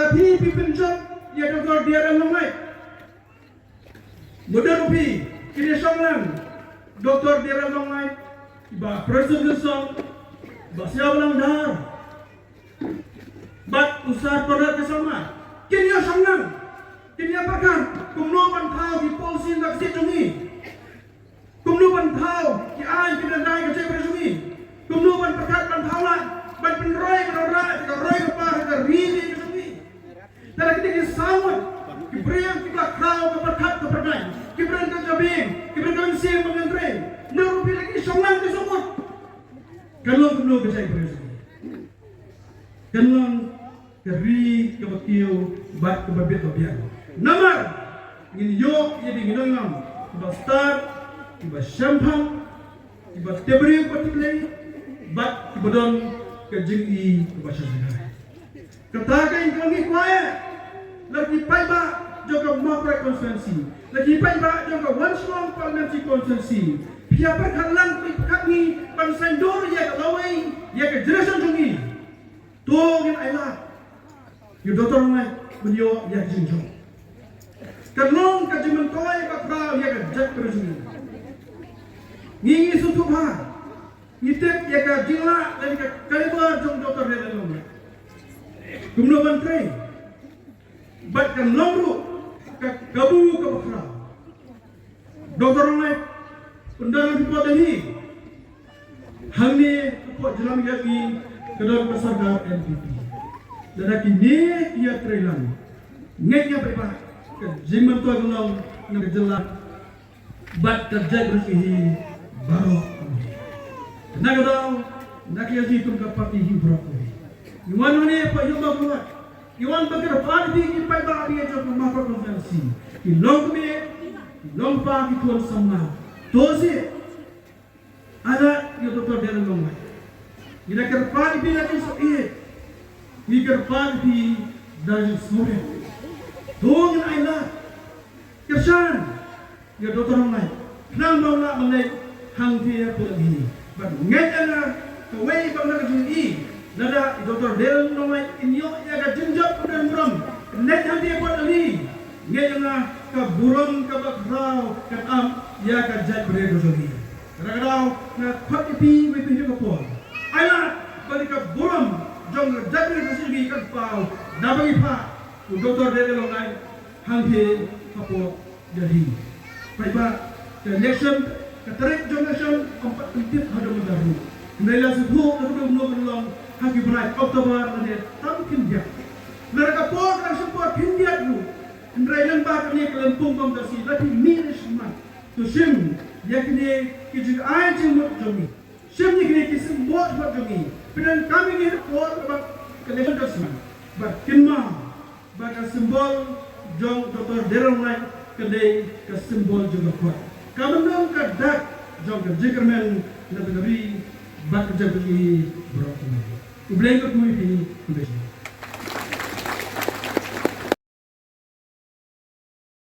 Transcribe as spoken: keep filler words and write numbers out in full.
Phi phi pynjot ïa Doctor D R M Longnight. Mudar phi kine shong lang Doctor D R M Longnight, i Bah Prestone Tynsong, i Bah Siaw Balang Dhar, bad u Sir Conrad K Sangma. Kin ïa shong lang, kin ïa pyrkhat kumno ban thaw ki policy na ka state jong ngi. Kumno ban thaw ki aiñ ki dang dai ka jaitbynriew jong ngi. Kumno ban pyrkhat ban thaw lah ban pynroi ban rah ka roi ka par ka ri ka jong ngi. Te la kine ki saw ngut ki briew kiba khraw ka pyrkhat ka pyrkhat, ki briew ka jabieng, ki briew ka mynsiem ba ngan trei. Mudar phi la ki shong lang ki saw ngut. Kan long kumno ka jaitbynriew jong ngi? Kan long ka ri kaba kiew bad kaba bit ba biang. Namar ngin ïoh ïa ki nongïalam kiba stad, kiba shemphang, kiba tip briew kiba tip lei, bad kiba don ka jingi kaba shah shisha. Kata ka jingkylli kwah, la ki paidbah jong ka Mawkyrwat constituency, la ki paidbah jong ka West Shillong parliamentary constituency, phi ïa pyrkhat lang, phi pyrkhat ngi ban saiñdur ïa ka lawei ïa ka generation jong ngi. To ngin ailad ïa u Doctor Longnight ban ïoh ïa ka jingjop. Kan long ka jingmyntoi ba khraw ïa ka jaitbynriew jong ngi. Ngi ngi sngewthuh bha, ngi tip ïa ka jinglah lane ka caliber jong Doctor D R M Longnight, kumno ban trei. Bad kan long ruh ka kabu kaba khraw. Doctor Longnight un don ha ki por Delhi. Hangne ka por jylla Meghalaya ka don ka sorkar N P P. Lada kine ki ïatrei lang, ngeit nga paidbah, ka jingmyntoi kan long na ka jylla bad ka jaitbynriew hi baroh kawei. Na ka daw, na ka liang jong ka party hi baroh kawei, ngi wan hangne pat ïa u Mawkyrwat, ngi wan ban kyrpad ïa phi ki paidbah jong ka Mawkyrwat constituency, ki longkmie, ki longkpa, ki khun samla, to seh, ailad ïa u Doctor D R M Longnight. Ngi da kyrpad ïa phi da ka jingsngewsih, ngi kyrpad ïa phi da ka jingsngewrit. To ngin ailad, kyrshan ïa u Doctor Longnight, khnang ba un lah ban leit hangtei hapoh Delhi. Bad ngeit ïa nga, kawei pat na ka jingïohi, lada u Doctor D R M Longnight un ïoh ïa ka jingjop kaba don burom, un leit hangtei hapoh Delhi, ngeit ïa nga ka burom kaba khraw kan ap ïa ka jaitbynriew ka jong ngi. Kata ka daw nga khot ïa phi, wei phi ha ka por, ailad ba ka burom jong ka jaitbynriew ka jong ngi kan paw, da ba ngi phah u Doctor D R M Longnight hangtei hapoh Delhi. Paidbah, ka election, ka tarik jong election ym pat pyntip haduh mynta ruh. Hynrei la sngewthuh ka dei kumno kan long ha ki bnai October lane tam khyndiat. Lada ka por ka dang shim por khyndiat ruh, hynrei lyngba kane ka lympung Bamdasi, la phi mih ne shakhmat, to shim ïa kine ki jingai jingmut jong ngi. Shim ïa kine ki symbol jong ngi. Pyndonkam ïa kine ha por kaba ka election ka sdang. Bad kynmaw ba ka symbol jong Doctor D R M Longnight ka dei ka symbol jong ka kot, kaba long ka dak jong ka jingkyrmen na ka ri bad ka jaitbynriew baroh kawei. U Blei un kyrkhu ïa phi.